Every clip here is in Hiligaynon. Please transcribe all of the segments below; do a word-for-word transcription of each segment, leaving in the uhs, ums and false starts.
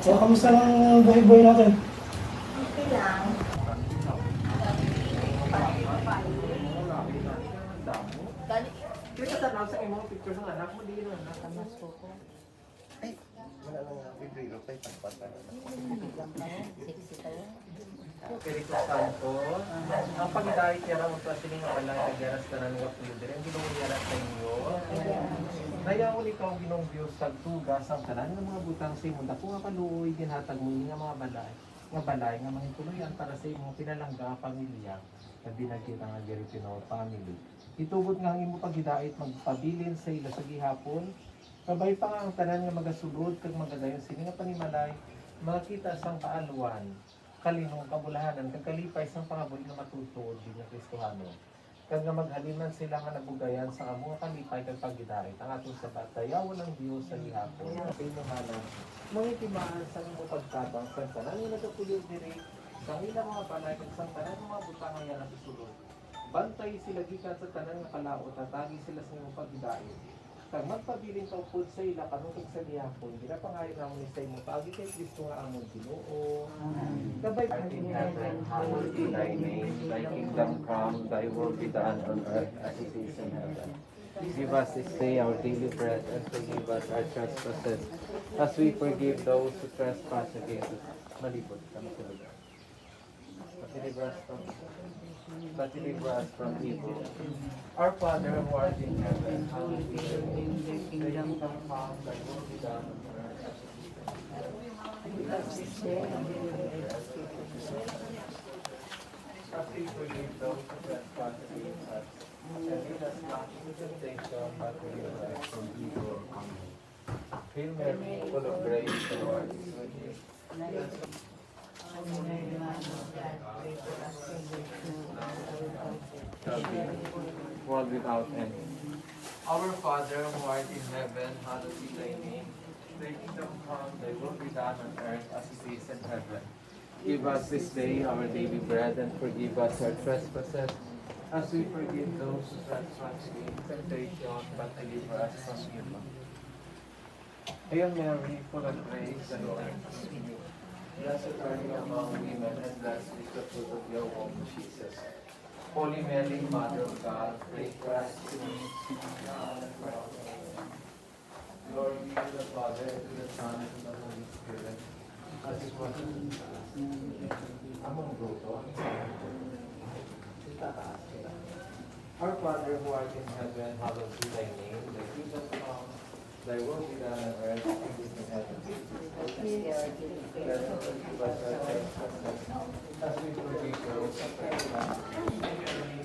So, kamusta lang ang buhay-buhay natin? Okay lang. Kita tanaw sa imong picture sa anak mo, di na anak. Wala lang nga, Pebrero, kay pagpata na. Sexy ka yun. Espiritu Santo, ang pagdait niya ra unta sini nga balay kag yara sa tanan nga puyo diri ang Ginoo niya ra sa inyo. Dayawon ikaw, Ginoong Dios, kag tuga sang tanan nga mga butang sa imong dako nga kaluoy, ginhatag mo ini nga mga balay, nga balay nga mahipuloy-an para sa imong pinalangga nga pamilya, labi na kita nga Garifino family. Itugot nga ang imong paghidait magpabilin sa ila sa gihapon, kabay pa nga ang tanan nga magasulod kag magadayon sini nga panimalay makakita sang kaalwan, kalinong, kabulahanan, kag kalipay sang pangabuhi nga matuod-tuod gid nga Kristohanon, kag nga maghalin man sila nga nabugayan sang amo nga kalipay kag paghidait. Ang aton sabat dayawon ang Dios sa gihapon. Kay Yohanan, mga timaan sang imo pagtabang sang tanan nga nagapuyo diri, sang ila mga balay, kag sang tanan nga mga butang nga yara sa sulod. Bantayi sila gikan sa tanan nga kalaut, hatagi sila sa imong paghidait, kag magpabilin ka upod sa ila karon kag sa gihapon. Ginapangayo namon ini sa imo paagi kay Cristo nga amon Ginoo. Amen. Kabay Art in heaven, hallowed be thy name. Thy kingdom come, thy will be done on earth as it is in heaven. Give us this day our daily bread, and forgive us our trespasses, as we forgive those who trespass against us. Malipod kami sa lugar. But deliver us from, but deliver us from evil. Our Father who art in heaven, hallowed be thy name. Thy kingdom come, thy will be done on earth as it is in heaven. As we forgive those who trespass against us, and lead us not into temptation, but deliver us from evil. Amen. Hail Mary, full of grace, the Lord is with you. Blessed are you among women, and blessed is the fruit of your womb, Jesus. World without end. Our Father who art in heaven, hallowed be thy name. Thy kingdom come, thy will be done on earth as it is in heaven. Give us this day our daily bread, and forgive us our trespasses, as we forgive those who trespass against us. Temptation, but deliver us from evil. Hail Mary, full of grace, the Lord is with you. Blessed are you among women, and blessed is the fruit of your womb, Jesus. Holy Mary, Mother of God, pray for us sinners, now and at the hour of our death. Glory be to the Father, and to the Son, and to the Holy Spirit, as it was in the past. Among grupo, itataas kita. Our Father who art in heaven, hallowed be thy name. Thy kingdom come, thy will be done on earth as it is in heaven. Give us our daily bread. As we forgive those who trespass against us.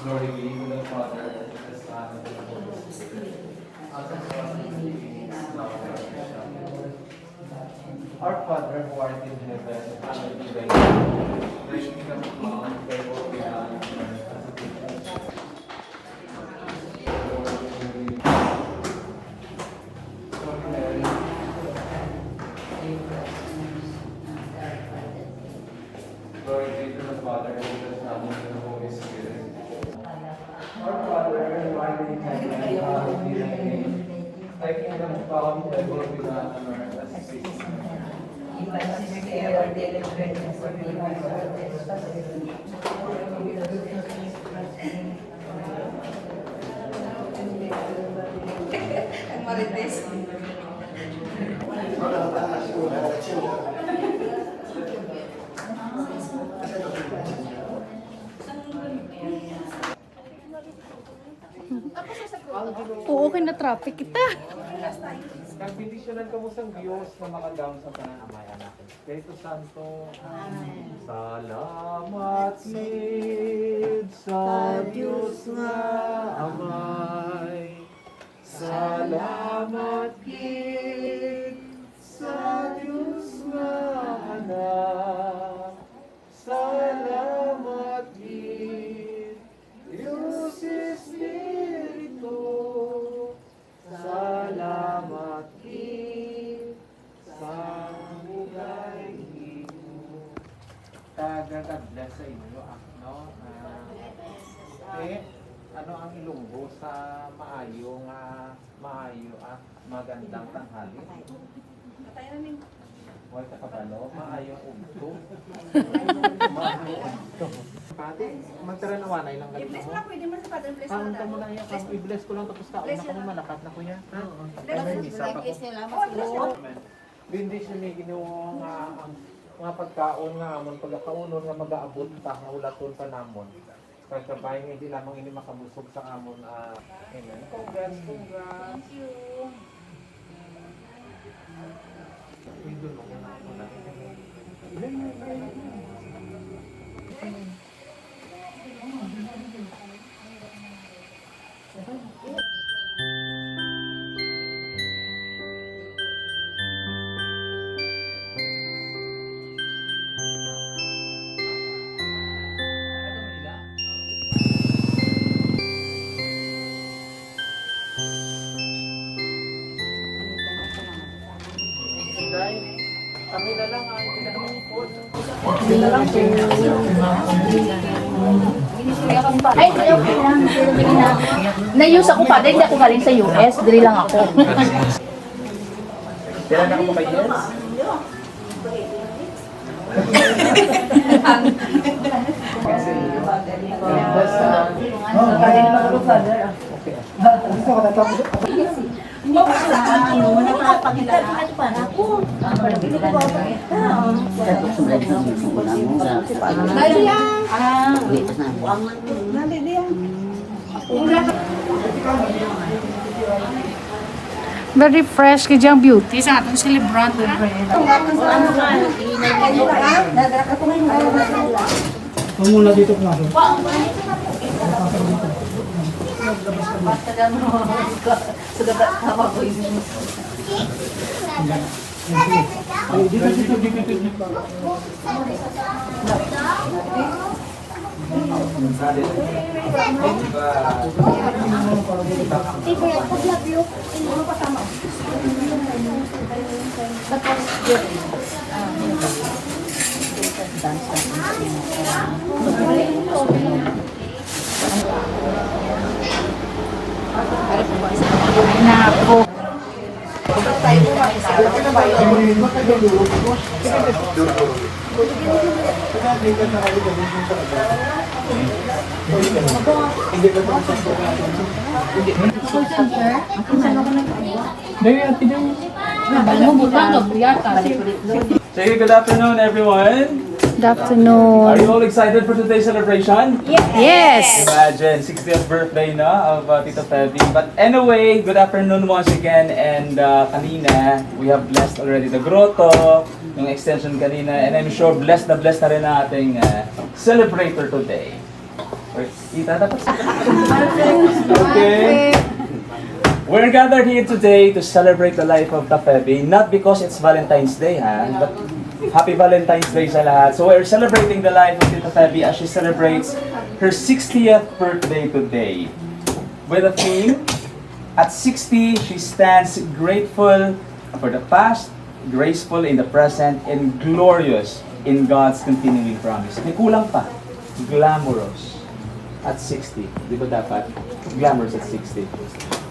Glory be to the Father, and to the Son, and to the Holy Spirit, as it was in the beginning, is now, and ever shall be. Our Father who art in heaven, hallowed be thy name. Thy kingdom come, thy will be done on earth as it is in heaven. Glory be to the Father, and to the Son, and to the Holy Spirit. Our Father, who art in heaven, hallowed be thy name. Thy kingdom come, thy will be done on earth as it is in heaven. Give us this day our daily bread, and forgive us our trespasses, Ang Marites. Oo, kay na-traffic kita. Nagbendisyonan kamo sang Dios nga makagahom sa tanan, Amay, Anak, Espiritu Santo. Amen. Salamat gid sa Dios nga Amay. Salamat gid sa Dios nga Anak. Salamat gid, Dios Espiritu. Salamat gid sa bugay nimo. Taga God bless sa inyo, ah, no? Ah, Ano ang Ilonggo sa maayo nga, maayo, ah, magandang tanghali? Patay na ning Wala ka kabalo, maayong udto. Maayong udto. Pati, magtaranawanay lang kayo. I-bless mo lang, pwede man sa Father, bless mo Ang lang. Tamo na yan, Bless mo. I-bless ko lang tapos kaon Bless na you kami, lang. Malakat na ko yan. Oo. Bless Ay, you. Misa pa ko. Bless you lang. Bless you. Amen. Bendisyoni, Ginoo, nga ang mga pagkaon nga amon pagakaunon nga magaabot pa, nga hulaton pa namon. Kag kabay nga hindi lamang ini makabusog sa amon, ah, amen. Congrats, congrats. Thank you. Kami na lang ang pinangipon. Ay, na-use ako pa. Dahil ako galing sa U S, diri lang ako. Kailan ako maka-U S? Very fresh kay ang beauty sa atong celebrant. Ito muna dito po natin. Ay, dito, dito, dito, dito. Nako. Dali, ate, dali. Ano, butang, gabriya ka. Say good afternoon, everyone. Good afternoon. Are you all excited for today's celebration? Yes. Imagine, sixtieth birthday na of uh, Tito Febby. But anyway, good afternoon once again. And uh, kanina, we have blessed already the grotto, yung extension kanina. And I'm sure blessed na blessed na rin ang ating uh, celebrator today. Kita dapat. Okay. We're gathered here today to celebrate the life of Tita Febby, not because it's Valentine's Day, ha? But happy Valentine's Day sa lahat. So we're celebrating the life of Tita Febby as she celebrates her sixtieth birthday today. With a theme, at sixty, she stands grateful for the past, graceful in the present, and glorious in God's continuing promise. May kulang pa. Glamorous at sixty. Di ba dapat? Glamorous at sixty.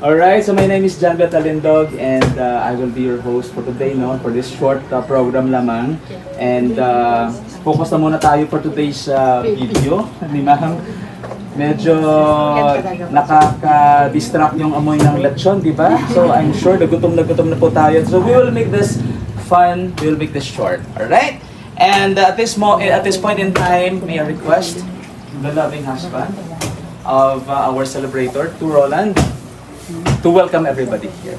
Alright, so my name is John Beth Alindog and uh, I will be your host for today, no, for this short uh, program lamang. And uh, focus na muna tayo for today's uh, video ni Ma'am. Medyo nakaka-distract yung amoy ng lechon, di ba? So I'm sure nagutom na gutom na po tayo. So we will make this fun, we will make this short. Alright? And at this mo at this point in time, may I request the loving husband of uh, our celebrator, to Roland, to welcome everybody here.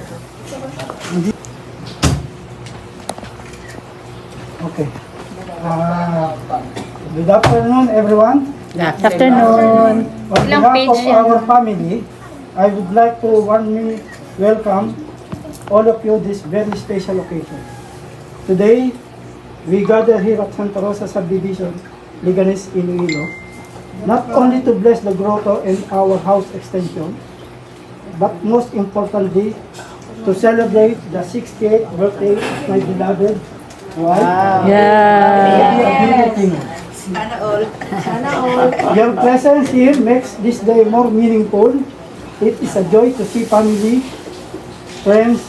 Okay. Uh, good afternoon, everyone. Good afternoon. On Ilang behalf page of yan? Our family, I would like to warmly welcome all of you this very special occasion. Today, we gather here at Santa Rosa Subdivision, Leganes, Iloilo, not only to bless the grotto and our house extension, but most importantly, to celebrate the sixtieth birthday of my beloved wife. Wow. Yeah. Beautiful. Sana all. Sana all. Your presence here makes this day more meaningful. It is a joy to see family, friends,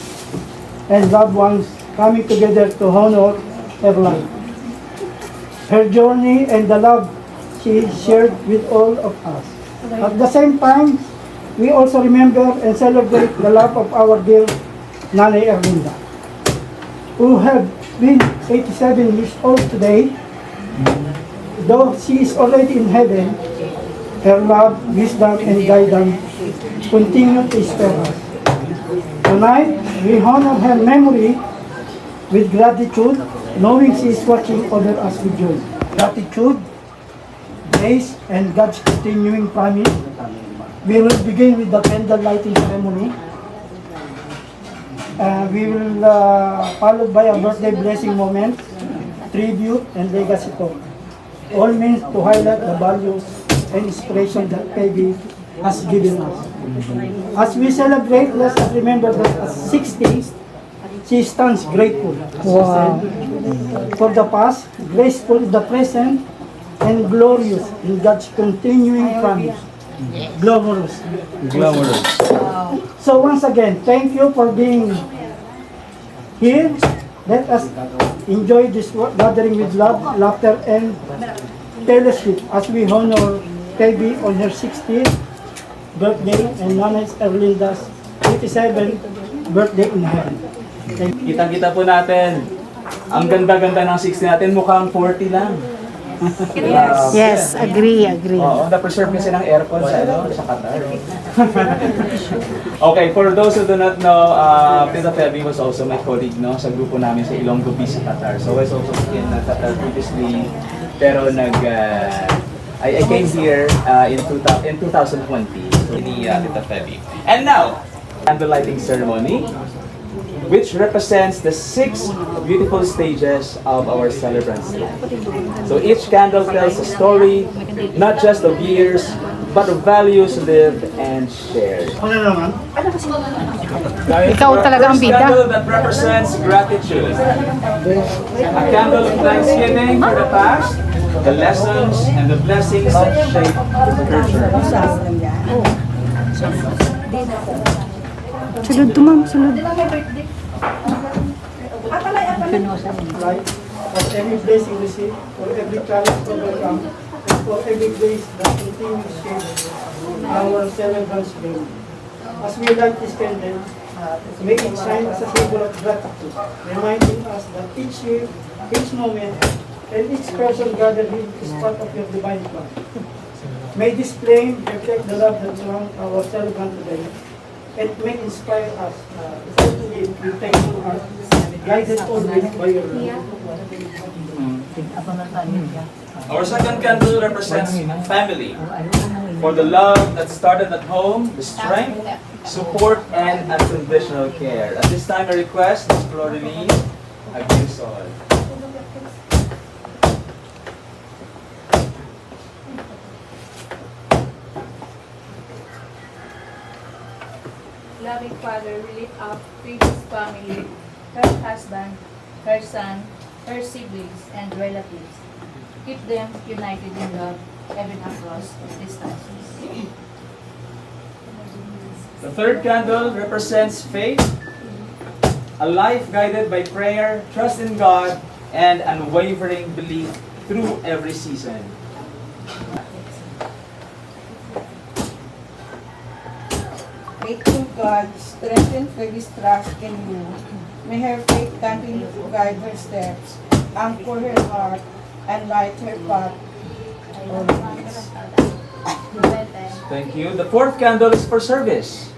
and loved ones coming together to honor her life, her journey, and the love she shared with all of us. At the same time, we also remember and celebrate the love of our dear Nanay Erlinda, who have been eighty-seven years old today. Though she is already in heaven, her love, wisdom, and guidance continue to inspire us. Tonight, we honor her memory with gratitude, knowing she is watching over us with joy. Gratitude, grace, and God's continuing promise. We will begin with the candle lighting ceremony. Uh, we will, uh, followed by a birthday blessing moment, tribute, and legacy talk, all meant to highlight the values and inspiration that Peggy has given us. As we celebrate, let us remember that at sixty, she stands grateful, as we said, for the past, graceful in the present, and glorious in God's continuing promise. Glamorous. Glamorous. So once again, thank you for being here. Let us enjoy this wo- gathering with love, laughter, and fellowship as we honor Peggy on her sixtieth birthday and Nanay Erlinda's eighty-seventh birthday in heaven. Thank you. Kitang-kita po natin, ang ganda-ganda ng sixty natin, mukhang forty lang. Yes. Yes, agree, agree. Oo, na-preserve kasi ng aircon sa, ano, sa Qatar. Okay, for those who do not know, uh, Tita Feby was also my colleague, no, sa grupo namin sa Ilonggo B C Qatar. So, I was also in, uh, Qatar previously, pero nag, uh, I, I came here, uh, in two thousand, in two thousand twenty, ni, uh, Tita Feby. And now, candle lighting ceremony, which represents the six beautiful stages of our celebrant's life. So each candle tells a story, not just of years, but of values lived and shared. Ikaw talaga ang First bida. Candle that represents gratitude. A candle of thanksgiving for the past, the lessons, and the blessings that shaped her journey. Sulod to, ma'am, sulod. Life, for every blessing received, for every challenge overcome, and for every grace that continues to shape our celebrant's journey. As we light this candle, may it shine as a symbol of gratitude, reminding us that each year, each moment, and each person gathered here is part of your divine plan. May this flame reflect the love that surround our celebrant today. It may inspire us, uh, to live with thankful heart, guided always by your love. Our second candle represents family. For the love that started at home, the strength, support, and unconditional care. At this time, I request Miss Floreline Agdisol. Loving Father, we lift up Phoebe's family, her husband, her son, her siblings, and relatives. Keep them united in love, even across distances. The third candle represents faith, a life guided by prayer, trust in God, and unwavering belief through every season. Faithful God, strengthen Phoebe's trust in you. May her faith continue to guide her steps, anchor her heart, and light her path always. Thank you. The fourth candle is for service.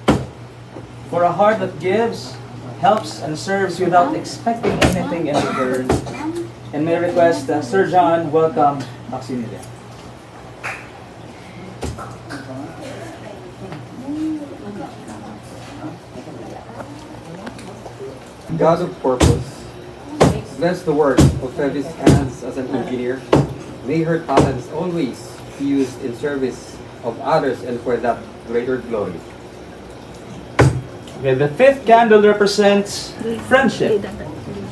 For a heart that gives, helps, and serves without expecting anything in return. And may I request, uh, Sir John, welcome, Maximilian. God of purpose, bless the work of Phoebe's hands as an engineer. May her talents always be used in service of others and for that greater glory. Okay, the fifth candle represents friendship.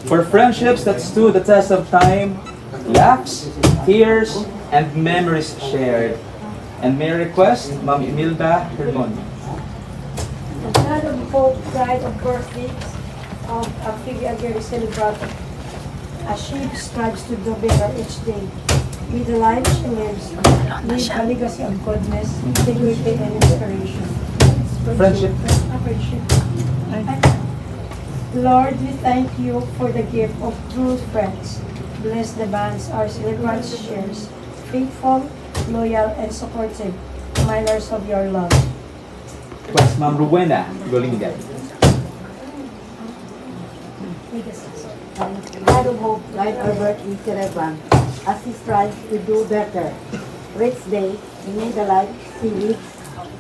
For friendships that stood the test of time, laughs, Tears and memories shared. And may I request Ma'am Imelda Hermon. The God of hope, pride of birthdays of Phoebe Aguirre Celebrante, as she strives to do better each day. May the life she lives leave a legacy of goodness, integrity, and inspiration. Friendship. Ah, friendship. Lord, we thank you for the gift of true friends. Bless the bands our celebrants shares, faithful, loyal, and supportive, reminders of your love. Request Ma'am Rowena Golingan. God of hope, guide our birth in Celebrant as he strives to do better. Rich day, may the life he lives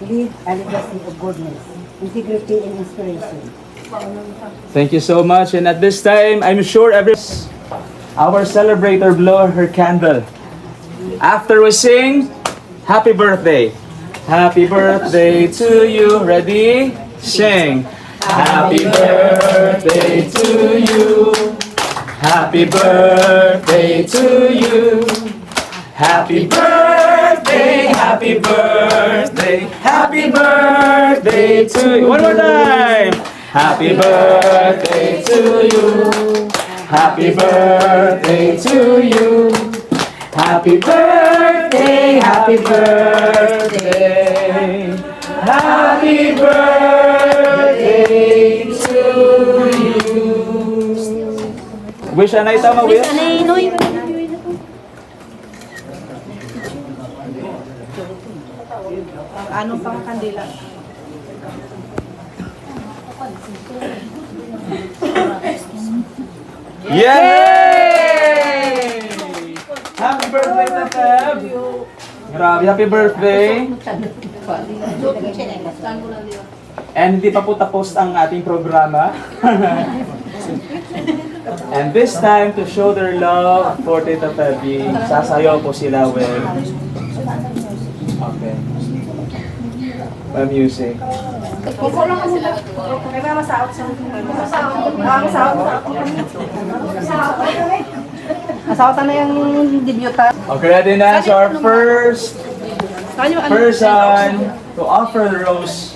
leave a legacy of goodness, integrity, and inspiration. Thank you so much. And at this time, I'm sure every our celebrator blow her candle. After we sing, happy birthday. Happy birthday to you. Ready? Sing. Happy birthday to you. Happy birthday to you. Happy birthday, happy birthday, happy birthday to you. One more time. Happy birthday to you. Happy birthday to you. Happy birthday, happy birthday. Happy birthday to you. Wish anay tama, wish. Wish anay, Noy. Ang anong pangakandila? Yay! Happy birthday, Tateb! Grabe, happy birthday! And hindi pa po tapos ang ating programa. And this time, to show their love for Tita Feby, sasayaw po sila with, okay, may music. Masaot na yung debutan. Okay, ready na. So, our first person to offer the rose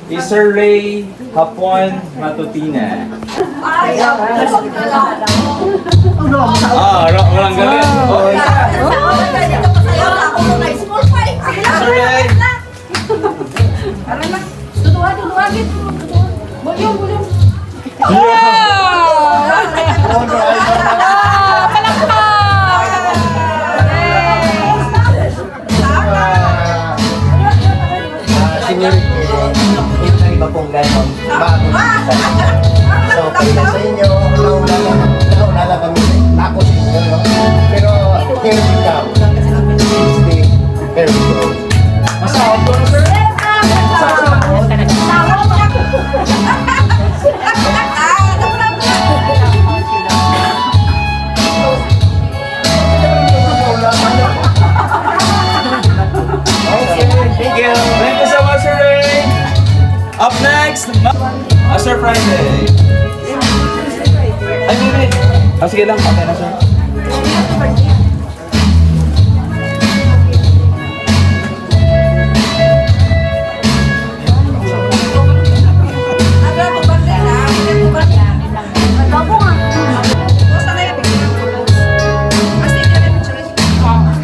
is Sir Ray Hapon Matutina. Ah, ra-, walang galing. Oh. Sir Ray. Aray na. Tutuwa, tutuwa, gid. Volume, volume. Yeah. Wow! Ah, palakpak! Yes! Ah, senior, eh, yung iba pong ganon, bago na sa. So, kami na sa inyo, nauna lang, nauna lang kami, ako senior, no? Pero, here we come. It's the, here we go. Masaot ko na, sir. Okay, thank you. Thank you so much, Sir Ray. Up next, Ma-, ah, Sir Friday. Ay, hindi. Ah, sige lang. Okay na, sir.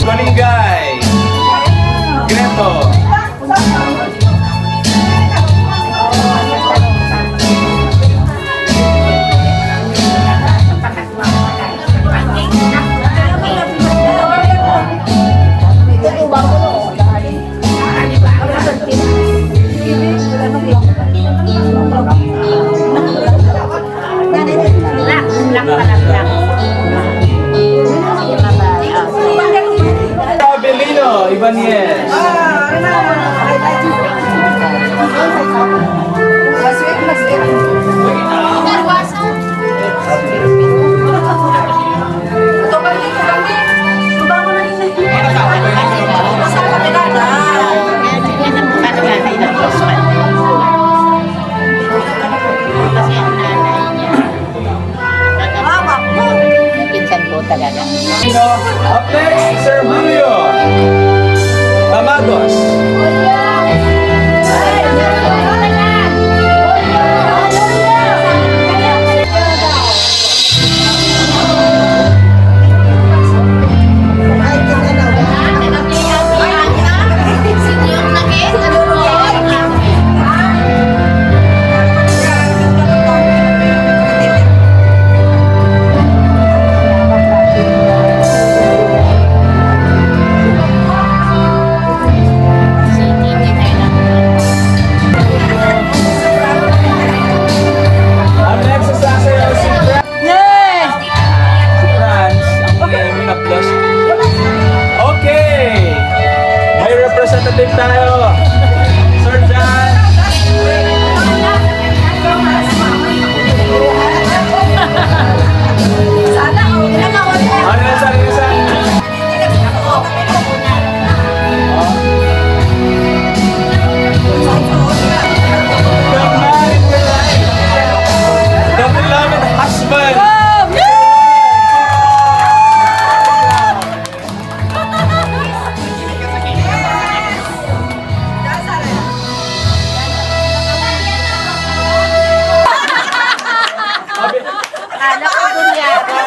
Balingay. Greto. Black, black pala, black. Avelino Ibanez. Kasi ang nanay niya, taga, pinsan ko talaga. Sino? Up Tayo. Sir John. Ano na, sir? Ano na, sir? The man in your life. The beloved husband. Akala ko dun yata.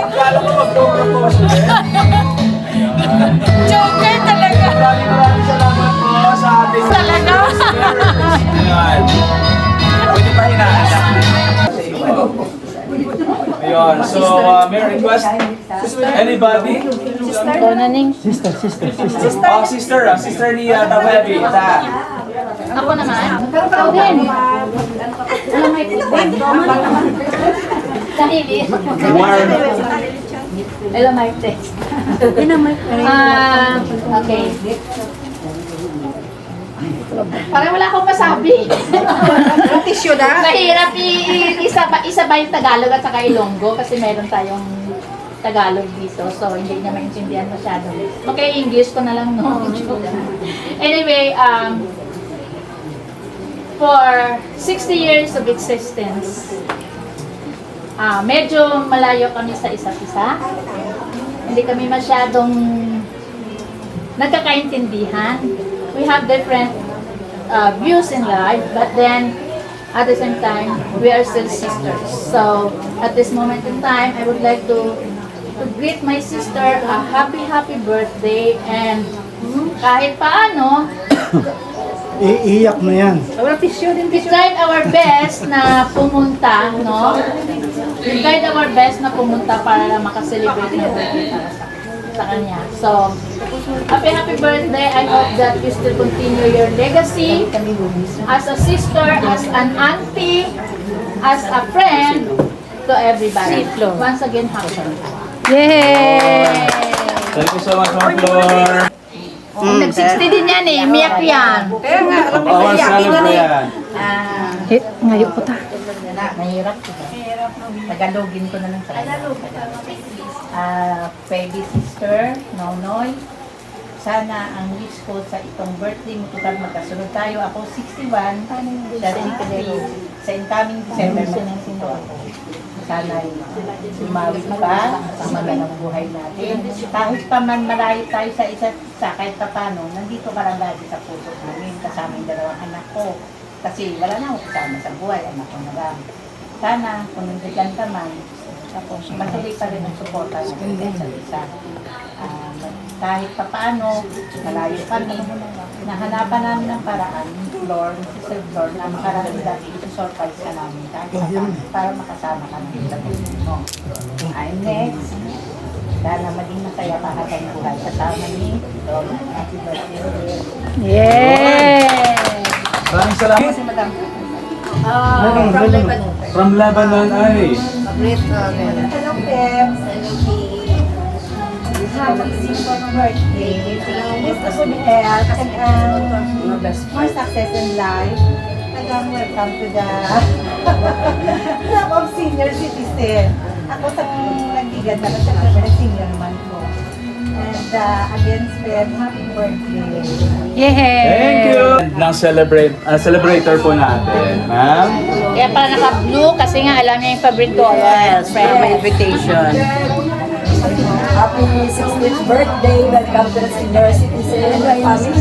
Akala ko magpo-propose ulit. Joker talaga. Maraming, maraming salamat po sa ating Talaga? Ayan. Pwede pa hinaan. Ayun. So, uh, may request? Anybody? Ikaw na, Ning. Sister, sister, sister. Oh, sister, ah, sister ni, ah, Tata Abby. Ta. Ako naman. Ikaw din. Alam mo, ikaw din. Dahil eh. Warm. Hello, Marte. Ah, okay. Parang wala akong masabi. Tissue na? Mahirap i-, i-, isaba-, isabay yung Tagalog at saka Ilonggo kasi meron tayong Tagalog dito. So, hindi niya maintindihan masyado. Okay, English ko na lang, no? Anyway, um, for sixty years of existence, ah, medyo malayo kami sa isa't isa. Hindi kami masyadong nagkakaintindihan. We have different, uh, views in life, but then at the same time, we are still sisters. So, at this moment in time, I would like to, to greet my sister a happy, happy birthday, and kahit paano, Iiyak na yan. Wala tissue din, we tissue. Tried our best na pumunta, no? We tried our best na pumunta para lang makaselebrate ng birthday para sa sa kanya. So, happy, happy birthday. I hope that you still continue your legacy as a sister, as an auntie, as a friend to everybody. Once again, happy birthday. Yay! Thank you so much, Ma'am Flor. Mm, nag-sixty din yan eh. Miyak yan. Kaya nga, alam mo, Our kaya, celebrant. Ah. Eh, ngayon ko ta. Mahirap ko. Tagalogin ko na lang sa Ah, baby sister, Nonoy. Sana ang wish ko sa itong birthday mo, total magkasunod tayo. Ako sixty-one, siya sixty. Sa incoming December, magsisinto ako. Sana ay sumawit pa ang magandang buhay natin. Kahit pa man malayo tayo sa isa't isa, kahit pa paano, nandito ka lang lagi sa puso namin, kasama yung dalawang anak ko. Kasi wala na akong kasama sa buhay, anak ko na lang. Sana, kung nandiyan ka man, tapos patuloy pa rin ang suporta natin sa isa't isa. Ah, kahit papaano, malayo kami, nahanapan namin ng paraan, Flor, Sister Flor, na makarating dati, isi-surprise ka namin kahit papaano para makasama kami sa pagdating mo. Ay, next. Sana maging masaya pa ang buhay kasama ni Flor. Happy birthday. Yay! Maraming salamat. Si Madam. Ah, from Lebanon. From Lebanon, ay. Great, uh, Hello, Pep. Happy birthday. Wish ko good health and, um, more success in life. Tagang welcome to the club of senior citizen. Ako sa nagbigat na kasi senior man ko. And, uh, again, Sven, happy birthday. Yay! Thank you. Ng celebrate, ah, celebrator po natin, ma'am. Kaya pala naka-blue kasi nga alam niya yung favorite color. Yes, from my invitation. Happy sixteenth birthday. Welcome to the senior citizen family.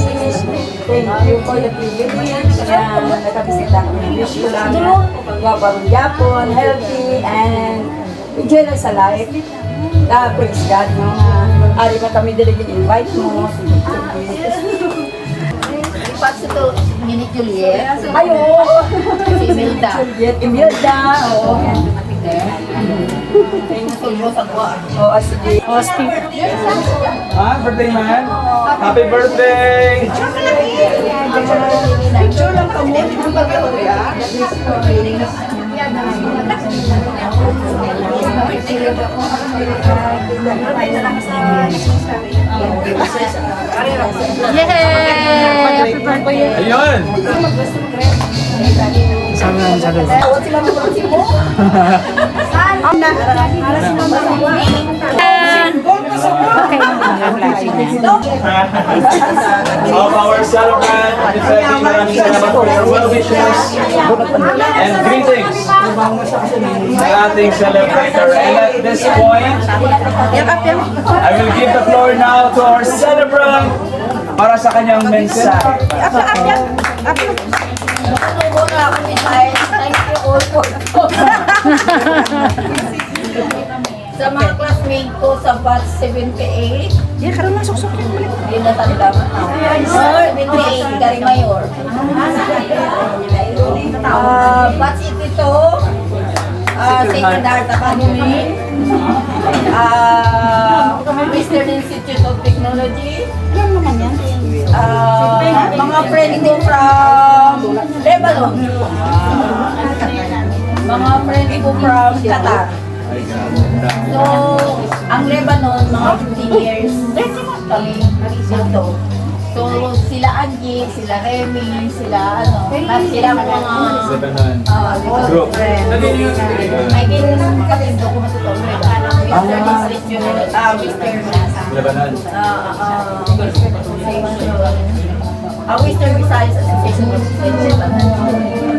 Thank you for the privilege na nakabisita ko. Wish ko lang na mabarong yapon, healthy, and enjoy lang sa life. Ah, praise God, no? Ari man kami dili gin-invite mo. Ipatso to, ni Juliet. Ay, oo. Si Imelda. Juliet, Imelda, oo. Thank you. Oo, sige. Hosting. Ah, birthday man? Happy birthday! Picture lang kamo. Ayun! Sabi nga sa loob. Of our celebrant, Ate Feby, maraming salamat for your well wishes and greetings sa ating celebrator. And at this point, I will give the floor now to our celebrant para sa kanyang mensahe. Sa mga classmate ko sa batch seventy-eight, di na tanda man ako. Seventy-eight, Gary Mayor. Ah, batch eighty-two, ah, Saint Darta Academy. Ah, Western Institute of Technology. Ah, mga friend ko from Lebanon. Mga friend ko from Qatar. So, ang Lebanon, mga fifteen years kami dito. So, sila Angie, sila Remy, sila ano, at sila mga, ah, group. I mean, katindo ko matuto. Western Institute, ah, Western, Lebanon. Ah, ah, ah, Western Visayas Association of Lebanon.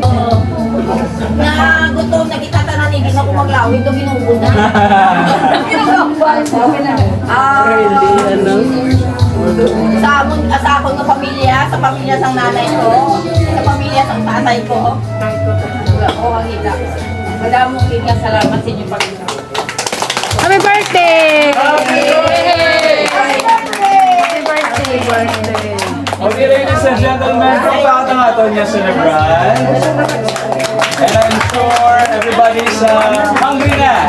Oo. Na gutom na kita tanan, hindi na ko maglawig, to ginubo na. Ah, sa amon, sa akon nga pamilya, sa pamilya sang nanay ko, sa pamilya sang tatay ko. Wala ko makita. Madamo gid nga salamat sa inyo pag- Happy birthday! Happy birthday! Happy birthday! Okay, ladies and gentlemen, pagpakita nga aton nga celebrant. And I'm sure everybody's, uh, hungry na.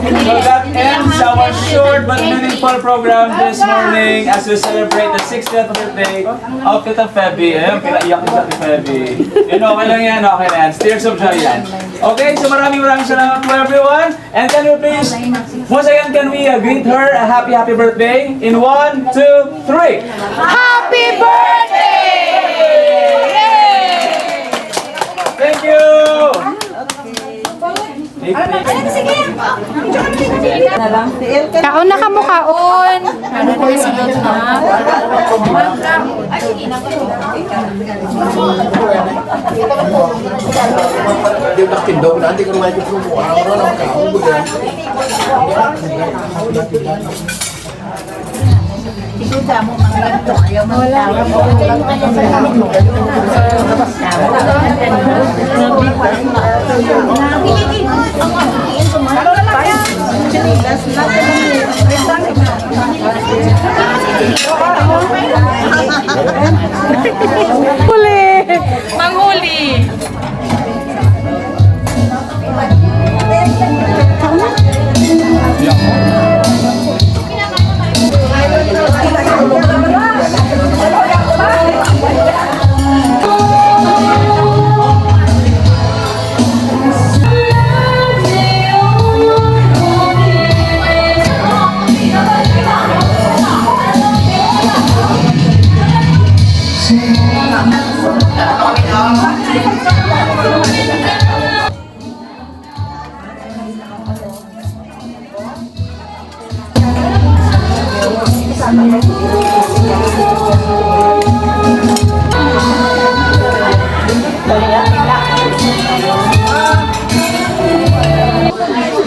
So that ends our short but meaningful program this morning as we celebrate the sixtieth birthday of Tita Feby. Ayun, pinaiyak ni Tita Feby. Yun, okay lang yan, okay lang yan. Tears of joy yan. Okay, so maraming, maraming salamat po, everyone. And can we please, once again, can we, uh, greet her a happy, happy birthday in one, two, three? Happy birthday! Thank you! Kaon na kamo, kaon. Ano po yung sunod na? Di ba, tindog na, hindi ko naman ito. Araw-araw lang, kaon ko dyan. Ito sa mo, mga ganito, ayaw man. Wala. Huli! Manghuli!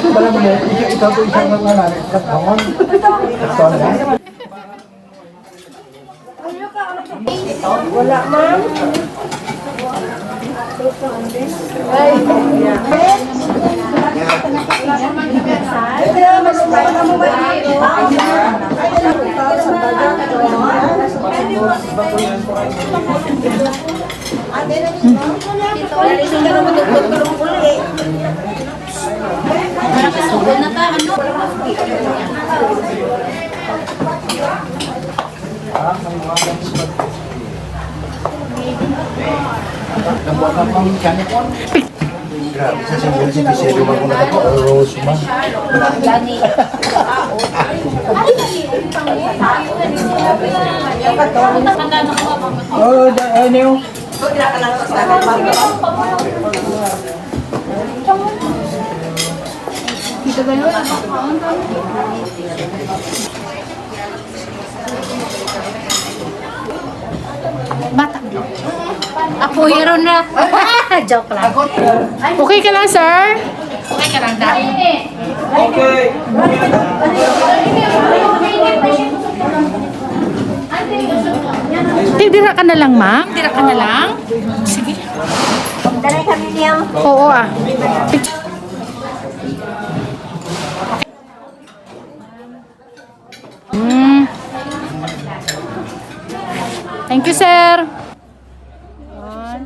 Wala mo na, ikaw, ikaw po isang mga nanay, ikaw, ikaw, Wala, ma'am. Ay. Nakasuko na ta, ano? Grabe, sa simbol si Michelle, yung mga nagpa-rose, ma. Oh, the, ano yung Bata. Apo, hiro na. Joke lang. Okay ka lang, sir? Okay ka lang, da. Okay. Di, dira ka na lang, ma'am. Dira ka na lang. Sige. Dali kami niya. Oo, ah. Mm. Thank you, sir. One.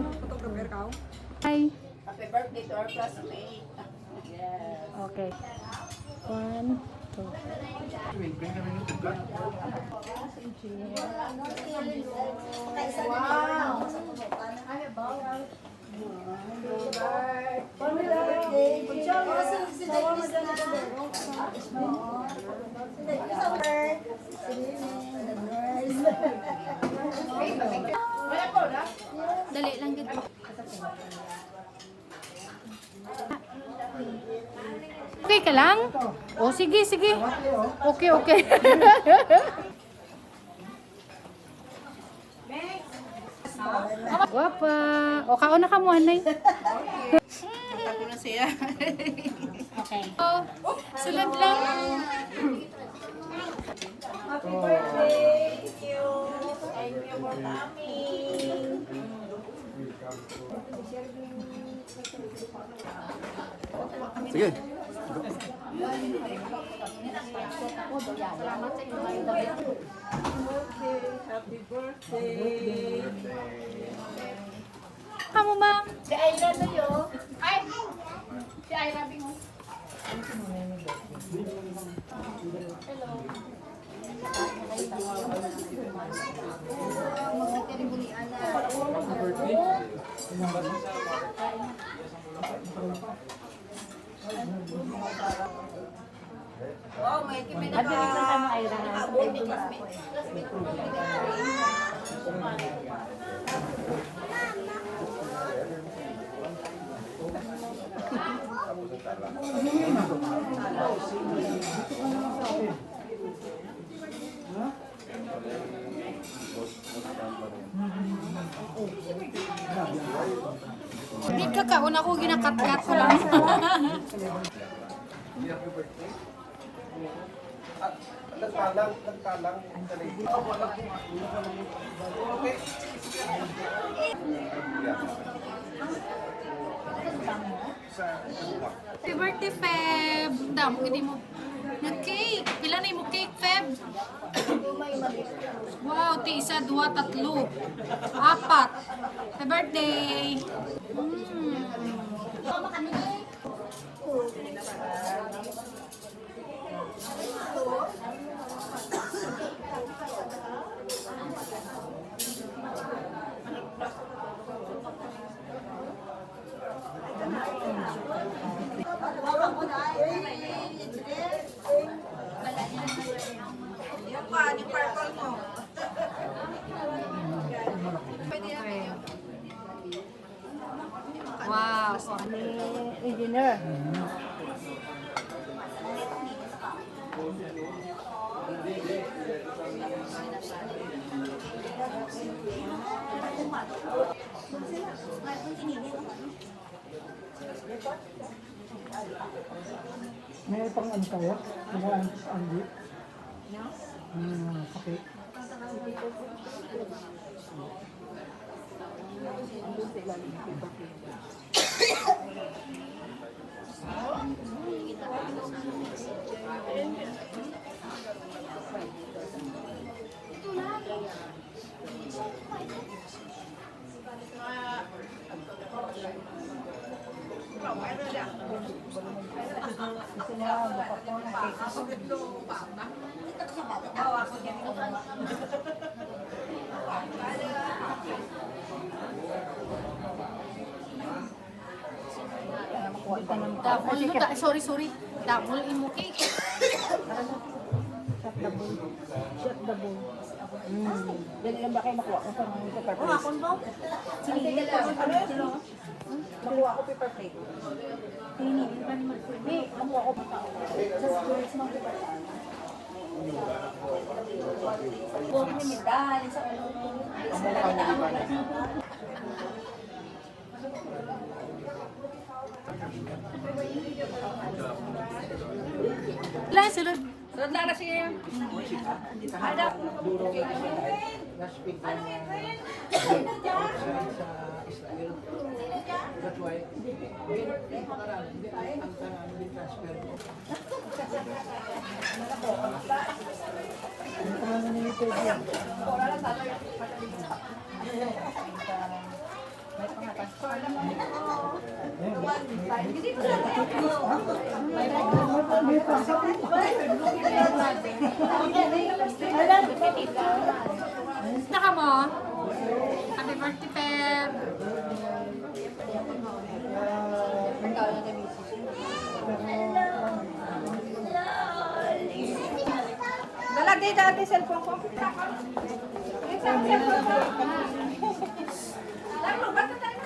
Hi. Happy birthday to our classmate. Yes. Okay. One, two. Dali lang gid. Okay ka lang? O, sige, sige. Okay, okay. Guwapa. O, kaon na ka mo, anay. Ako na siya. Okay. O, sulod lang. Happy birthday. Thank you. Thank you for coming. Sige. Okay, happy birthday. Kamo, ma'am. Si Ira to yo. Ay! Si Ira, Bing. Wow, may kami na ka. Di ka kaon, ako ginakatkat ko lang. Nagtalang, nagtalang. Happy birthday, Feb. Damo gid mo. Nga cake. Pila na imo cake, Feb? Wow, ti isa, dua, tatlo, apat. Happy birthday. Mm. Wow. Engineer. May pang ano kaya? Mga ang, ang, ah, kape. Double, sorry, sorry. Double imo cake. Shot the ball. Shot the ball. Mm. Dali lang ba kayo makuha ko sa mga paper plate? Ang sige lang. Ano yun? Makuha ko paper plate. Hindi, makuha ko. Just close mo ang paper plate. Huwag mo medal sa ano. Wala, sulod. Sulod na na siya. Ada. That's why, ang, ang, ang transfer ko. Naka mo? Happy birthday, Pep. Dala, di, dala, di, cellphone ko.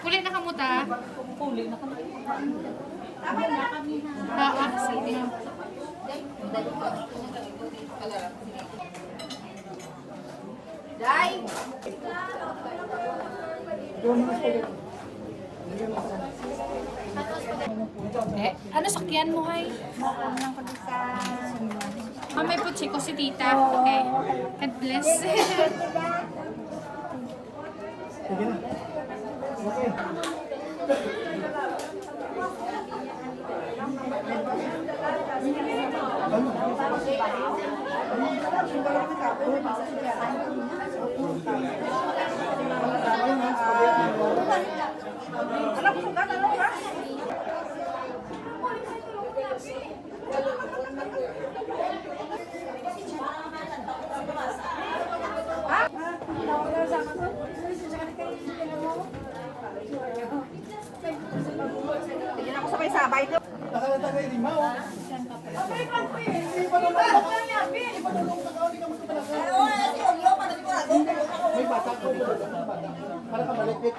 Puli na kamo, ta? Puli na kamo. Ah, ah, sige. Day! Eh, ano sakyan mo, hay? Ah, may putsi ko si tita. Okay. God bless. Sige na. Okay. Hindi na ako sabay-sabay. Nakalata na yung lima, oh. Hindi pa naman ako. Hindi pa naman ako. Hindi ka magkapalakad. May bata ko. Para ka malipit.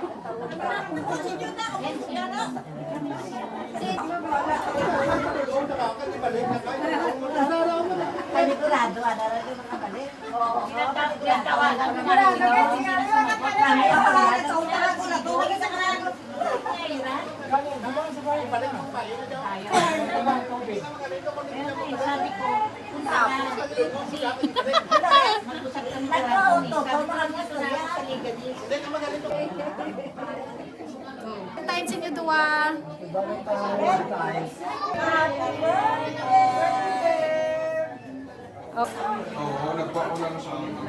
Panigurado, ano, ano, ano, ano, ano. Time sa inyo duwa. Oh. Oo, nagpakulang sa mga.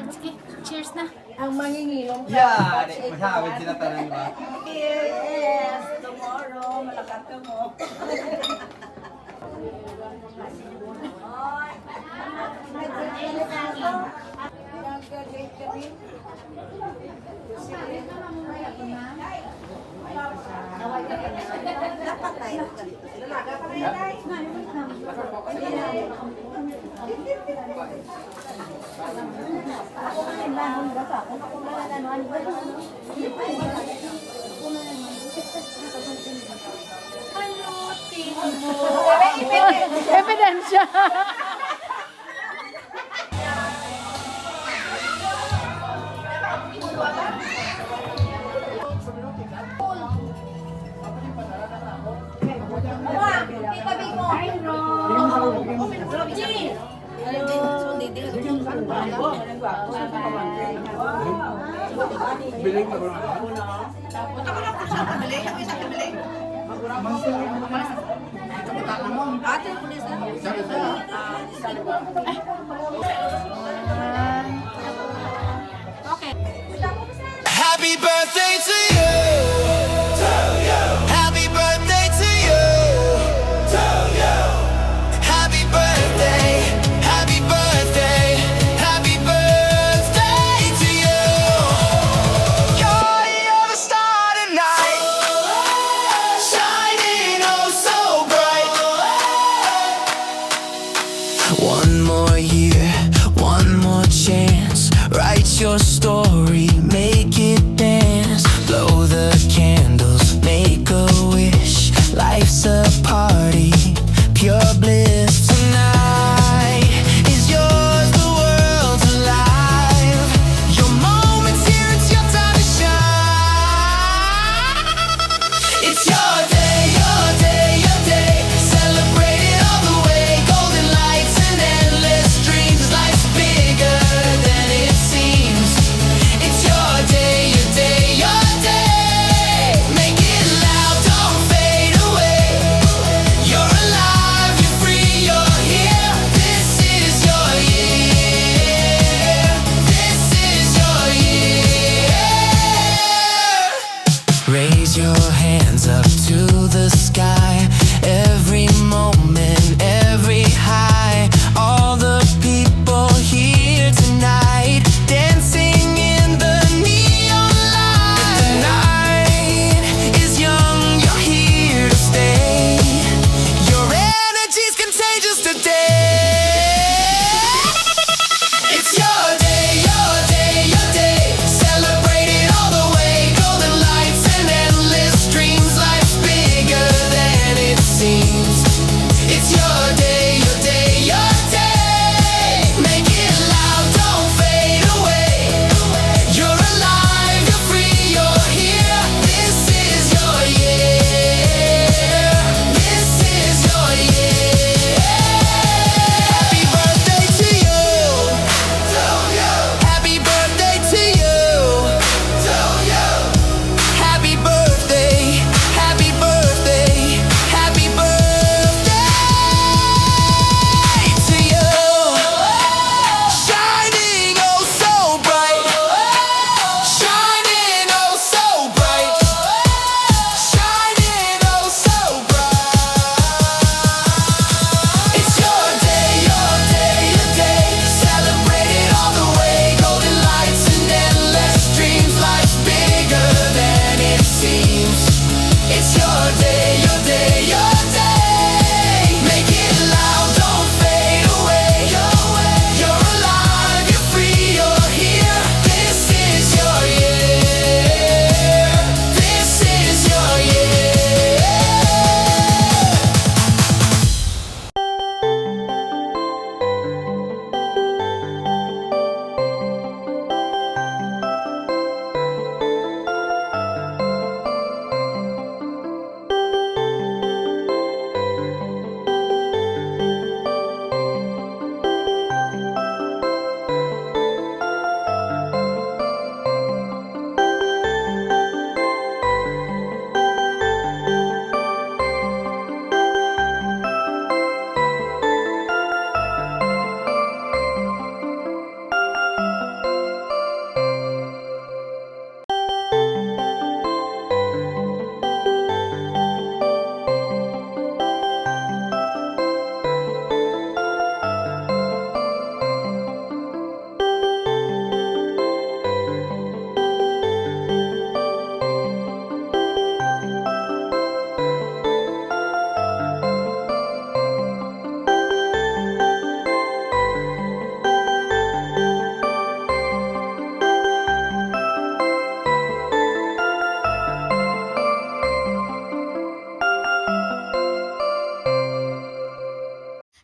Sige, cheers na. Ang manginginom ka. Yeah, di, masawit sila tanan, di ba? Yes, tomorrow, malakat ka mo. Ebidensya. Biling na ba? Okay. Happy birthday to you. Happy birthday to you. Happy birthday, happy birthday, happy birthday to you. You're, you're the star tonight, shining oh so bright. One more year, one more chance. Write your story, make it dance. Blow the candles, make a wish. Life's a party, pure bliss. Tonight is yours, the world's alive. Your moment's here, it's your time to shine. It's your day, your day, your day. Celebrate it all the way. Golden lights and endless dreams. Life's bigger than it seems. It's your day, your day, your day. Make it loud, don't fade away. You're alive, you're free, you're here. This is your year. This is your year. Raise your hands up to the sky. Every moment, every high. All the people here tonight, dancing in the neon light. The night is young, you're here to stay. Your energy's contagious today. It's your day, your day, your day. Celebrate it all the way. Golden lights and endless dreams. Life's bigger than it seems. It's your day, your day, your day. Make it loud, don't fade away. You're alive, you're free, you're here. This is your year. This is your year. Happy birthday to you. Happy birthday to you. Happy birthday, happy birthday, happy birthday to you. Shining oh so bright, shining oh so bright, shining oh so bright. It's your day, your day, your day. Celebrate it all the way. Golden lights and endless dreams. Life's bigger than it seems. It's your day, your day, your day. Make it loud, don't fade away. You're alive, you're free, you're here. This is your year. This is your year.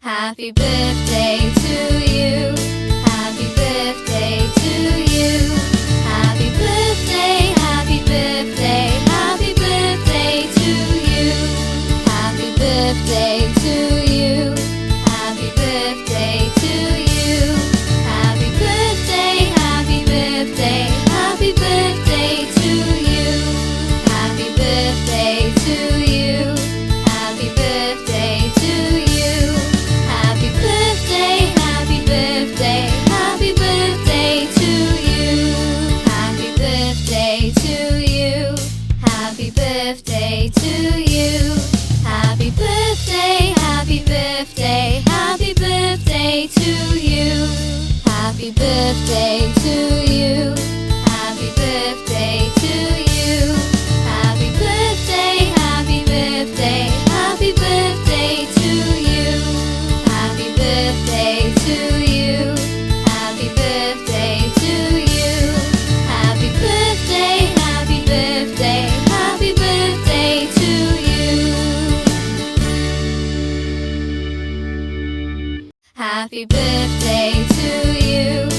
Happy birthday to you. Happy birthday to you. Happy birthday, happy birthday, happy birthday to you. Happy birthday to you. Happy birthday to you. Happy birthday, happy birthday, happy birthday to you. Happy birthday to you. Happy birthday to you. Happy birthday, happy birthday, happy birthday to you. Happy birthday to you. Happy birthday to you. Happy birthday, happy birthday, happy birthday to you. Happy birthday to you. Happy birthday to you. Happy birthday, happy birthday, happy birthday to you. Happy birthday Happy birthday to you.